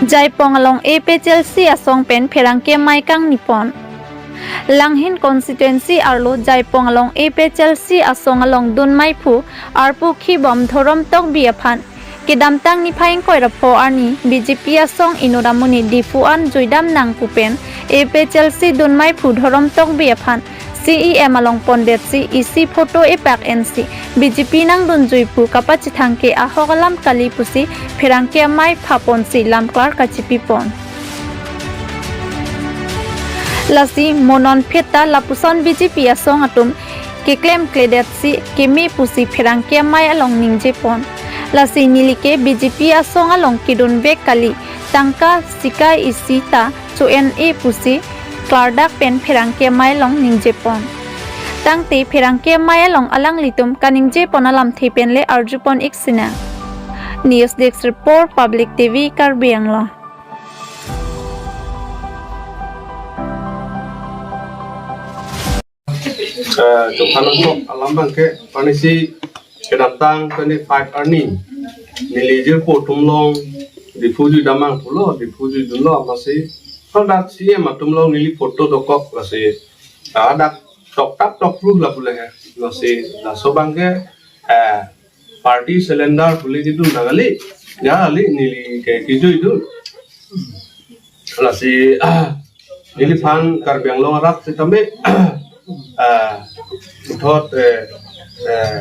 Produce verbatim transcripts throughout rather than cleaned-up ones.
Jaipong along A P H L C asong pen pherangke amei kangni pon. Langhin constituency arlo Jaipong along A P H L C asong along dunmei phu arpu khibom Dhorom Tokbi aphan kedamtang niphai ingkoi ra pho arni B J P asong inut amonit Diphu an juidam nang pu pen A P H L C dunmei phu Dhorom Tokbi aphan C E M along pondetsi isi photo epak ensi B J P nangdunjui pu kapachethang ke ahok alam kali pusi pherangke amei phaponsi lamklar kachipipon. Lasi mo non pheta lapuson B J P asong atum keklemkledetsi keme pusi pherangke amei along ningjepon. Lasi neli ke B J P asong along kedunvek kali, tangka sikai isi ta cho-en-e pusi klardak pen pherangke amei along ningjepon. Tangte pherangke amei along alanglitum kaningjepon alamthe pen le arjupon ik sinang. News Desk Report, Public T V, Karbi Anglong. Eh, chophan nangkok alam abangke, panisi kedamtang twenty-five arni neli jirpo atum along Diphu juidam nang pulo, Diphu juidunlo amatsi hadak C E M atum along neli photo dokok, lasi hadak toktap tokpru lapu le he. Lasi laso abangke, eh, party cylinder pule kedun nang kali, ya kali neli ke kejuidun. Lasi, ah, neliphan Karbi Anglong arat sitame, ah, puthot, eh, eh,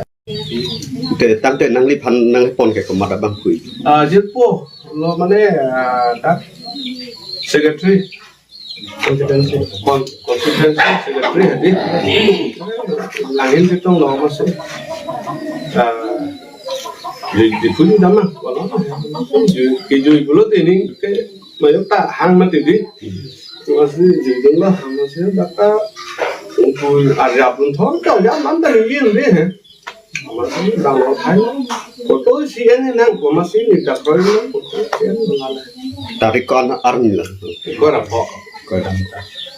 Te tangte nangliphan nanglipon ke komat abang phui. Ah, jirpo lo mane, ah, dak secretary. Constituency. Con-, constituency secretary hadi. Langhin Chetong lo amatsi. Ah, di, di phui dam na. Wala. Ju, kejui pulo tini ke mayo ta hang mati di. Amatsi juidun lo amatsi dak ta phui arjap dun thon ka ya man ta lin di he. Amatsi dang lo thai. Photo C E M nang ko amatsi ni ta kroi nang photo C E M nang ala. Tarik ko-an arni la. Ko ra pho. Ko ra.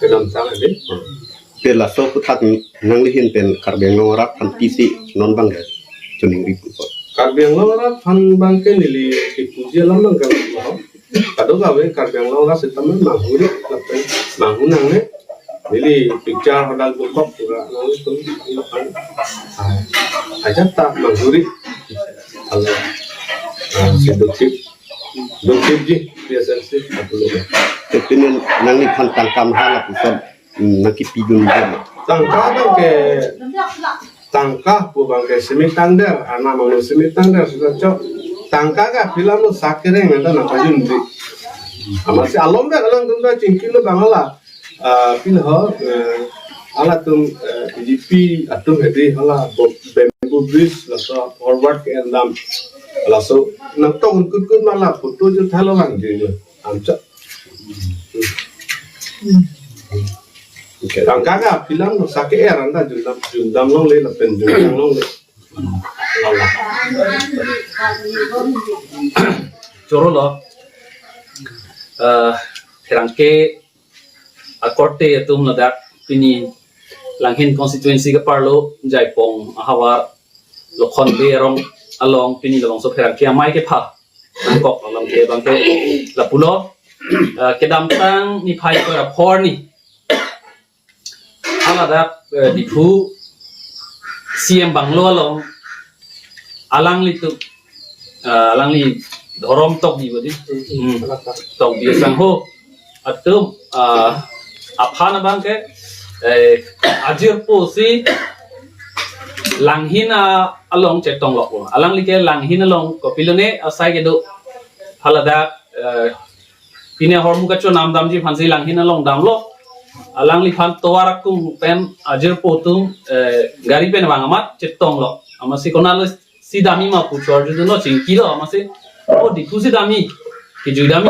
Kedamtang di. Te laso aputhak nanglihin pen Karbi Anglong arat aphan pisi non abangke choningri pu ko. Karbi Anglong arat aphan abangke neli kepuji alam abangke lo. Kadokave Karbi Anglong arat sitame manghuri, lapen manghu nangne. Neli picture hadak dokok pura nanglitum aphan. Ah, ajat ta manghuri. Alo, ah, si Dokip, Dokip ji, P S L C, apulo. Te pini nangliphan tangka maha lapuson, hmm, nangkepidun dun. Tangka abangke, tangka pu abangke simi tangder, ana manglo simi tangder sudah chok. Tangka ke aphi alam lo sak kereng ada nangpajun di. Amatsi alom dak alangtum ta chingki lo abang hala. Ah, pil ho, eh, halatum, eh, B J P atum hedi hala bo-, bamboo bridge laso forward ke endam. Laso nangtong kutkut ma la photo juthalo lang di. Amcha. Okay. Tangka ke aphi alam lo sak ke er anda jundam, jundam longle lapen jundam longle. Lala. Choro lo. Eh, pherangke akorte atum ladak pini Langhin constituency keparlo Jaipong ahavar Lokhonde arong along pini labangso pherangke amei kepha nangkok alamthe abangke lapulo, eh, kedamtang niphai ingkoi ra pho arni haladak, eh, Diphu C E M bungalow along alanglitum, eh, alangli Dhorom Tokbi bodi. Hmm. Tokbi sangho atum, eh, aphan abangke, eh, ajirpo si Langhin, ah, along chetong lok. Alangli ke Langhin along kopilone asai kedo haladak, eh, pine ahormu kachonam damji aphansi Langhin along damlo. Alangliphan tovar akung pen ajirpo atum, eh, gari pen vang amat chetong lo. Amatsi konatlo si damji ma pu chor judunlo chingkilo amatsi. Oh, Diphu si damji. Kejui damji.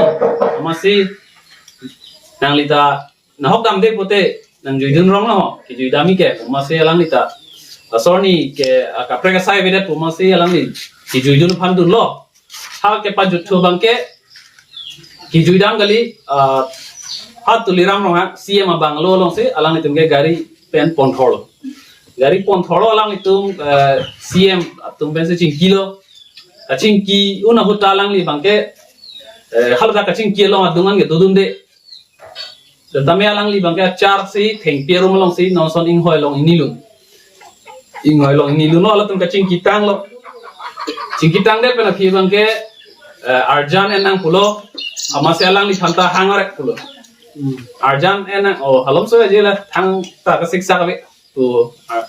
Amatsi nanglita nahok damde pute nangjuidun rong lo. Kejui damji ke. Amatsi alanglita. Laso arni ke, ah, kaprek asai avedet pu amatsi alangli kejuidun aphan dunlo. Ha kepajuthu abangke kejui dam kali, ah, ha Tuliram Ronghang C E M abungalow alongsi alanglitum ke gari pen ponthorlo. Gari ponthorlo alanglitum, eh, C E M atum pensi chingkilo. Kachingki un ahut ta alangli abangke Eh, haladak kachingki along adung an ke dodunde. Setame alangli abangke achar si thengpi arum alongsi non ason inghoi along ingnilun. Inghoi along ingnilun lo halatum kachingkitanglo. Chingkitangdet pen aphi abangke, eh, arjan en nang pulo. Amatsi alangliphan ta hang arek pulo. Arjan en nang, oh, halom so aji la thangta kasiksak ave. To, ah,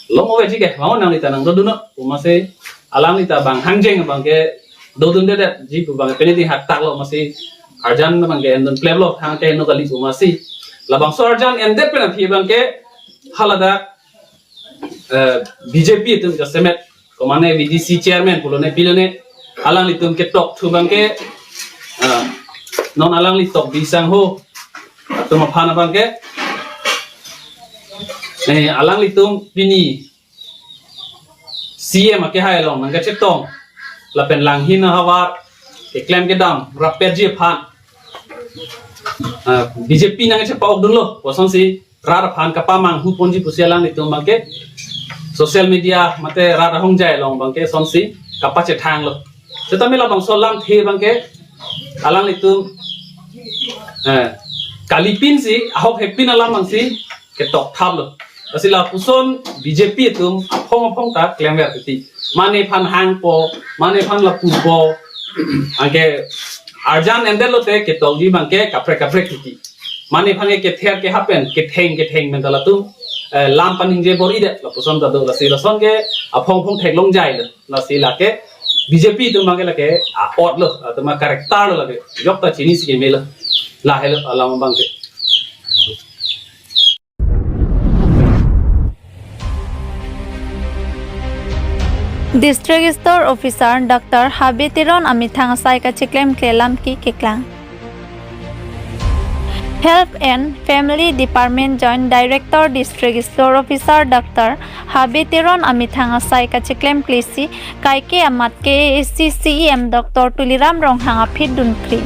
long ove ji ke, mau nanglita nangdodunnon. Pu amatsi alangli ta bang hangjeng abangke dodundedet ji pu abangke pini ding haktaklo amatsi arjan abangke endun klemlo thang ke no kali pu amatsi. Labangso arjan endet pen aphi abangke haladak, eh, B J P atum jasemet, komane V D C chairman pulone pilone, alanglitum ketok thu abangke, ah, non alangli tokbi sangho atum aphan abangke, eh, alanglitum pini C M akehai along nangkachetong lapen langhin ahavar keklem kedam rappetji aphan, ah, B J P nangchepa-okdunlo, kosonsi rat aphan kapamanghu ponji pusi alanglitum abangke social media mate rat ahongjai along abangke sonsi kapachethanglo. Setame labangso alamthe abangke alanglitum, eh, kalipinsi ahok hekpin alam abangsi ketok thaplo. Lasi lapuson B J P atum aphong aphong ta klemver titi. Mane aphan hangpo, mane aphan lapupo, anke arjan endetlote ketokji abangke kaprek kaprek titi. Mane aphan ke kether kehapen, ketheng ketheng pen ta latum, eh, lam paningje bor-idet, lapuson ta do lasi lason ke aphong aphong theklongjailo. Lasi lake B J P atum abangke lake a-otlo, atum a-character lo lake. Jokta chinisi kemelo. Lahelo alam abangke. District Store Officer Doctor Habe Teron amethang asai kacheklemkle alam ke keklang. Health and Family Department Joint Director District Store Officer Doctor Habe Teron amethang asai kacheklemkle si kaike amat K A A C C E M Doctor Tuliram Ronghang aphi dunkri.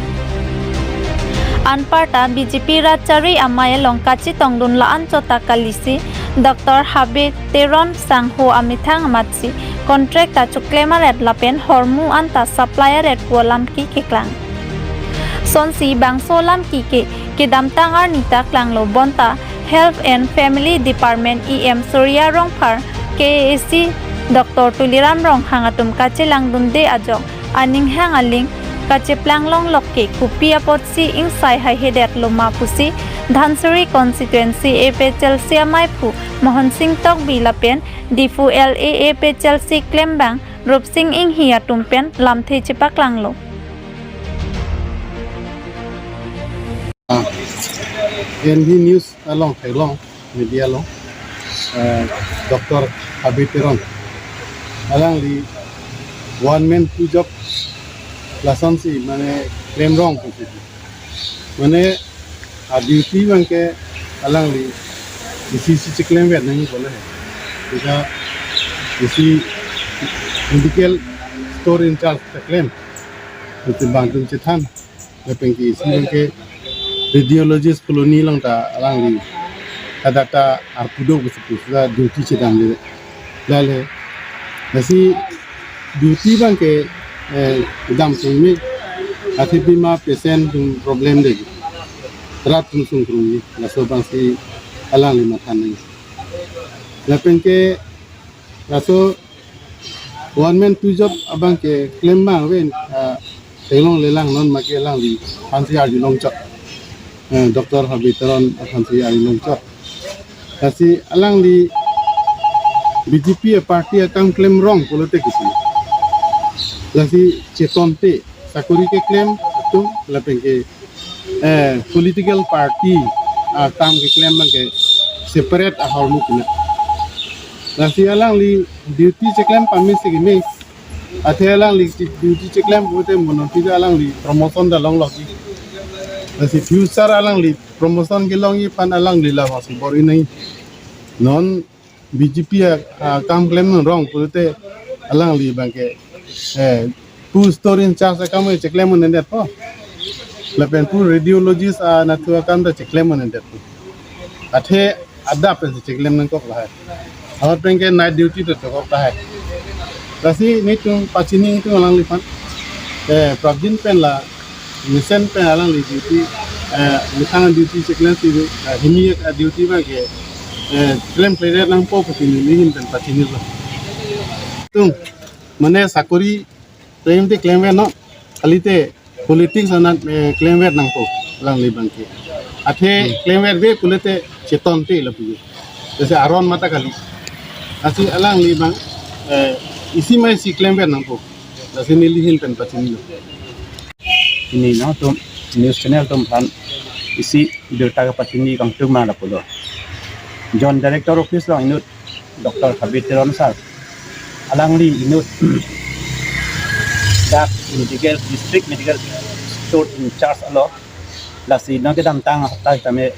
Anparta B J P rat chari amei along kachetongdun la-an chot ta kalisi Doctor Habe Teron sangho amethang amatsi contract ta choklem aret lapen hormu anta supply aret pu alam ke keklang. Sonsi bangso alam ke kedamtang arni ta klanglo bonta Health and Family Department E M Surya Rongphar, K A A C Doctor Tuliram Ronghang atum kachelangdunde ajok aning hang aling kacheplang longlok ke kopi apotsi ingsai haihedetlo ma pusi Dhansiri Constituency A P H L C amaiphu Mohan Singh Tokbi lapen Diphu L A A P H L C klembang Rupsing Inghi atum pen lamthe chepaklanglo. Ah, N B News along theklong media along, eh, Doctor Habe Teron alangli one man two job lasonsi mane klemrong pusi. Mane a-duty abangke alangli isi isi cheklemver nangji pule. Jika isi medical store in charge ta klem, itu bangtum chethan. Lapen ke isi abangke radiologist colony along ta alangli hadak ta arpu do pusi pusi ta duty chedamde. Lale, lasi duty abangke, eh, dam sung mi, athe bima patient atum problem de. Rat atum sungkrungji, laso abangsi alangli matha nangji. Lapen ke laso one man two job abangke klem abang ven, ah, theklong lelang non make alangliphansi arjulong chot. Eh, Doctor Habe Teron aphansi arjulong chot. Lasi alangli B J P a-party akam klemrong pulote kisi. Lasi chetonte sakori keklem atum lapen ke, eh, political party akam keklem abangke separate ahormu kena. Lasi alangli duty cheklem pame si keme. Athe alangli duty cheklem pute mono pida alangli promotion ta longlok. Lasi future alangli promotion kelongji aphan alangli labangsi bor-i nangji. Non B J P a, akam klem nongrong pute alangli abangke, eh, pu store in charge akam cheklem un-edetpo. Lapen pu radiologist anatthu akam ta cheklem un-edetpo. Athe adap pensi cheklem nangkok lahai. Ahut penke night duty ta chokok lahai. Lasi netum pachini netum alangliphan, eh, prapjin pen la Mesen pen alangli duty, eh, methang duty cheklem si, eh, hini a duty abang ke, eh, klemkle nangpo pusi neli ahin pen pachinilo. Tum, mane sakori klemte klemver non, kalite politics anat, eh, klemver nangpo alangli abang ke. Athe klemverve pulote chetonte lapu. Jese aron mata kali. Lasi alangli abang, eh, isi ma isi klemver nangpo. Lasi neli ahin pen pachinilo. Pini nangtum news channel atum aphan isi birta kepachini kangtung ma lapulo. Joint Director Office along inut Doctor Habib Teron sir, alangli inut dak medical, district medical store in charge alo. Lasi non kedamtang hapta tame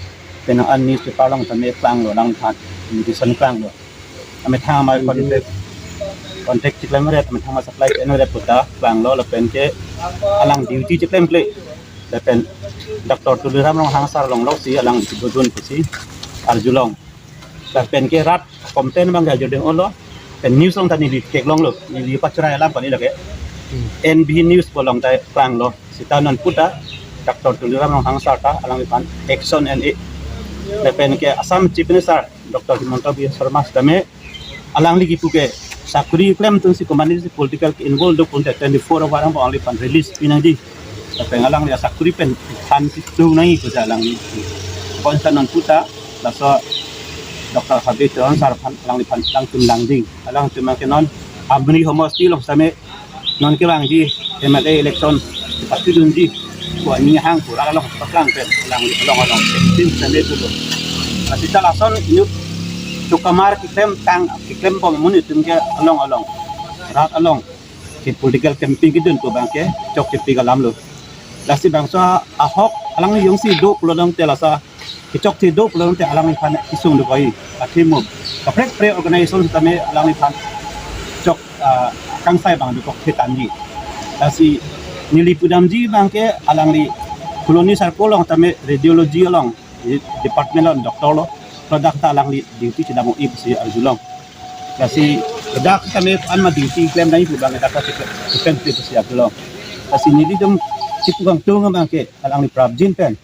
penang an newspaper along tame klanglo, alangphan invitation klanglo. Amethang amei contact, contact chiklemret, amethang amei supply enret puta klanglo, lapen ke alang duty chiklem kle. Lapen Doctor Tuliram Ronghang sir longlo si alang chidodun pusi arjulong. Lapen ke rat complain abang ke arjudun olo. Pen news along ta neli theklonglo, neli pachrai alam kali lake. N B News pu along ta klanglo. Seta non puta Doctor Tuliram Ronghang sir ta alangliphan action en-e. Lapen ke Assam Chief Minister Doctor Himanta Biswa Sarma sitame alangli kipu ke sakori klemdunsi komatne si political ke involve do pute twenty-four hour angbong alangliphan release pinangji. Lapen alangli asakori pen thansi do nangji pusi alangli. Bonta non puta laso Doctor Habib Teron sir aphan alangliphan langtum langding. Alangtum ke non Amri homosti along sitame non kevangji M L A election pachidunji. Ko ani hang ko rat along paklang pen alangli along along. Tin sitame dolo. Lasi ta lason inut chokamar keklem tang keklem bom amonit atum ke along along, rat along ke political campaign kedun pu abang ke chokchepi alamlo. Lasi bangso ahok alangli jongsi do pulo tangte lasa kechokche do pulo tangte alangliphan isung do koi. Athe mo kaprek kaprek organization sitame alangliphan chok, ah, kangsai abang dokok thetanji. Lasi neli pudamji abang ke alangli Colony Circle along tame radiology along, department along doctor lo, ladak ta alangli duty chedam un-e pusi arjulong. Lasi ladak tame an ma duty klem nangji pu abang ladak ta chiklem, chiklem kle pusi arjulong. Lasi nelitum chipu kangtung abang ke alangli prapjin pen,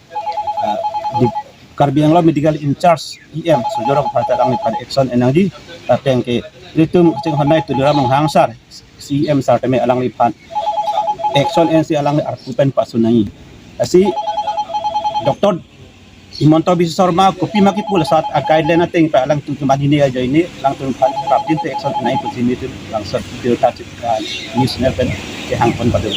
ah, di Karbi Anglong Medical in charge E M Surjya Rongphar ta alangliphan action en nangji. Lapen ke ilitum kachinghon nei Tuliram Ronghang sir, C E M sir tame alangliphan action ensi alangli arpu pen pasun nangji. Lasi Doctor Himanta Biswa Sarma kopima kipu lasa a guideline ateng pa alangtum kemanine ajoine alangtum aphan prapjin te action nangji pusi nelitum langsar video ta chik, ah, news channel pen kehang pon pado.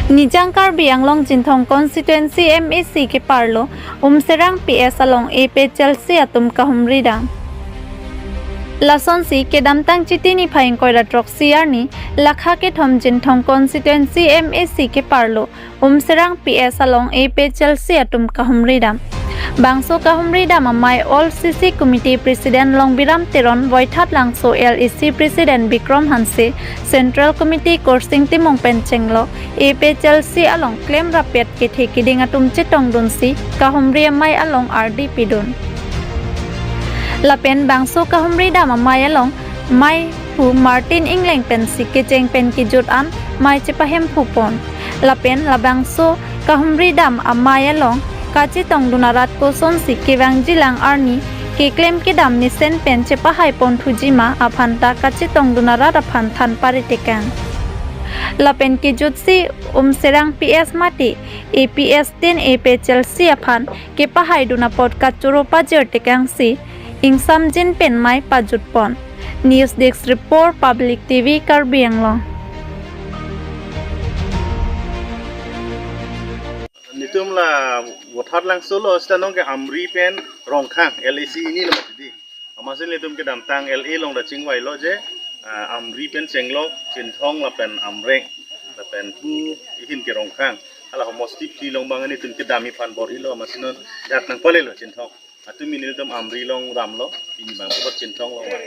Nijang Karbi Anglong Chinthong Constituency M A C keparlo Umserang P S along APHLC atum kahumri dam. Lasonsi kedamtang Chiti niphai ingkoi ra throksi arni, lakha kethom Chinthong Constituency M A C keparlo Umserang P S along APHLC atum kahumri dam. Bangso kahumri dam amei All C C Committee President Longbiram Teron, Voithat Langso L A C President Bikram Hanse, Central Committee Korsing Timung pen chenglo, APHLC along klem rapet kethe kiding atum chetongdunsi kahumri amei along ardi pidun. Lapen bangso kahumri dam amei along meiphu Martin Engleng pensi kecheng pen kejut an mei chepahemphu pon. Lapen labangso kahumri dam amei along kachetongdun arat kosonsi kevangjilang arni keklem kedam mesen pen chepahai ponthuji ma aphanta kachetongdun arat aphan than paritekang. Lapen kejutsi Umserang P S mate APS tin APHLC aphan kepahaidun apot kachoro pajirtekangsi ingsamjin pen mei pajut pon. News Desk Report, Public T V, Karbi Anglong. Nelitum la Voithat Langso lo, seta nonke Amri pen Rongkhang L A C hini lo mati di. Amatsi nelitum kedamtang L A along ta chingvailo je, ah, Amri pen chenglo, Chinthong lapen Amreng, lapen pu ahin ke Rongkhang. Hala homosti phli along abang nelitum kedam aphan bor-ilo, amatsi non dak nangpalelo Chinthong. Atum nelitum Amri along damlo, pini abang pokot Chinthong along.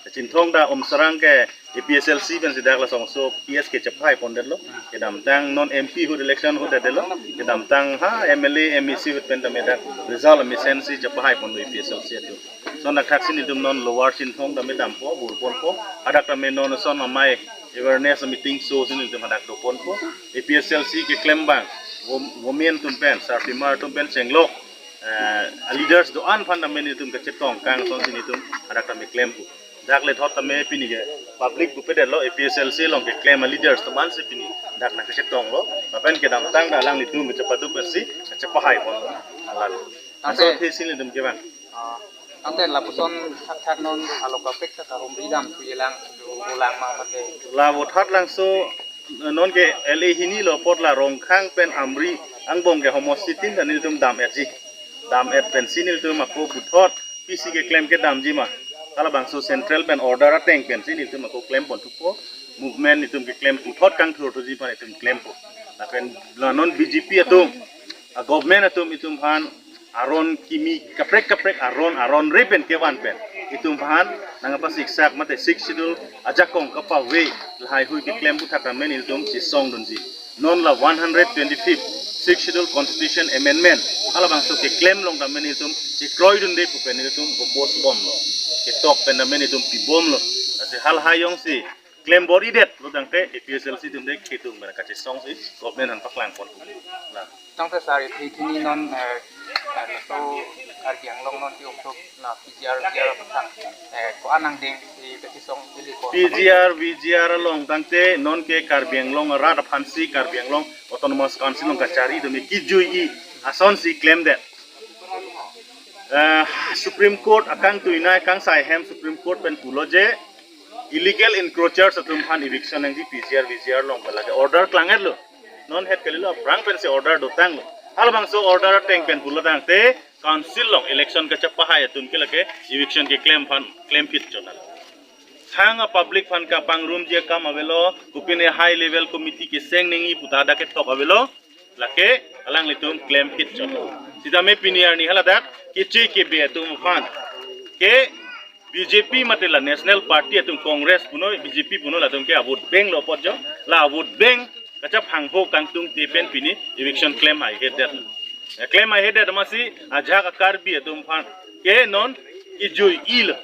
Chinthong ta Umserang ke APHLC pensi dak lasonso P S ke chepahai pondetlo. Kedamtang non M P ahut election ahut detlo. Kedamtang ha M L A, M A C ahut pen tame dak result mesensi chepahai ponlo APHLC atum. Non dak thaksi nelitum non Lower Sinthong tame dampo, burponpo. Hadak tame non ason amei awareness meeting so si nelitum hadak doponpo. A P H L C keklem abang, wom- women atum pen, sarpimar atum pen chenglok, eh, leaders do-an aphan tame nelitum kachetong kang asonsi nelitum hadak tame klempo. Dak lethot tame pini ke public pupe detlo, A P H L C along keklem a leaders atum ansi pini dak nangkachetonglo. Lapen kedamtang dak alanglitum kachepaduk pensi kachepahai ponlo. Alan. Tangte- Anso thesi nelitum kevang. Ah, tangte lapuson thakthak non alo kaprek ta karum ridam thuyelang, dolang ma mate. La vothatlangso, non ke L A hini lo apot la Rongkhang pen Amri angbong ke homosti tin ta nelitum dam-etji. Dam-et pensi nelitum ako puthot P C keklem kedamji ma, halabangso central pen order ateng pensi nelitum ako klem pon thupo. Movement itum keklem puthot kangthur thuji aphan itum klempo. Lapen la non B J P atum, a government atum itum aphan aron kimi kaprek kaprek aron, aron re pen kevan pen itum aphan nangkapasiksak mate Sixth Schedule ajakong kapave lahaihui keklem aputhak tame nelitum chesongdunji. Non la one hundred twenty-fifth Sixth Schedule Constitution Amendment halabangso keklem along tame nelitum chekroidunde pu pen nelitum oppose bomlo. Ketok pen tame nelitum pibomlo. Lasi halahai jongsi klem bor-idet lo tangte A P H L C atum de kedung mena kachesongsi government aphan paklang pon. La. Tangte sir, ithi hini non, eh, eh, laso Karbi Anglong non ti oktok na P G R, V G R aphan, eh, ko-an angdeng si kachesong ili ko. P G R, V G R along tangte non ke Karbi Anglong arat aphansi Karbi Anglong Autonomous Council along kachari tame kijui-i asonsi klemdet. Eh, Supreme Court akangtuinai kangsai ahem Supreme Court pen pulo je illegal encroachers atum aphan eviction nangji P G R, V G R along pen lake order klang-etlo. Non het kalilo, aphrang pensi order dotanglo. Halabangso order ateng pen pulo tangte council along election kachepahai atum ke lake eviction keklem aphan klemphit chotang. Thang a public aphan kapangrumji akam avelo, kopine high level committee keseng nangji pu ta dak ketok avelo, lake alanglitum klemphit chotang. Sitame pini arni haladak keche kebe atum aphan ke B J P mate la National Party atum, Congress puno, B J P puno, latum ke a vote bank lo apot jo, la vote bank kachephangho kangtungte pen pini eviction klem haihedet. Eh, klem haihedet amatsi ajahak a Karbi atum aphan ke non kijui-ilo.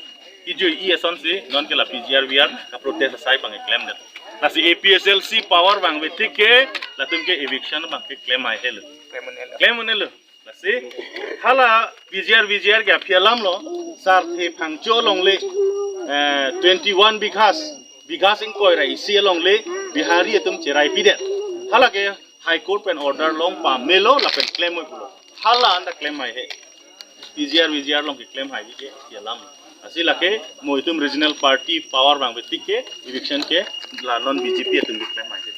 Kijui-i asonsi non ke la P G R V G R kaprotest asai abang keklemdet. Lasi A P H L C power abang vangve tik ke latum ke eviction abang ke klem haihelo. Klem un-elo. Klem un-elo. Lasi hala P G R V G R ke aphi alamlo, sarthe phangcho alongle, eh, twenty-one bighas, bighas ingkoi ra isi alongle Bihari atum cherai pidet. Hala ke High Court pen order long pamelo lapen klem oi pulo. Hala anta klem haihe. P G R V G R along keklem hai ke aphi alam. Lasi lake mo itum regional party power abang vangve tik ke eviction ke la non B J P atum keklem haihe.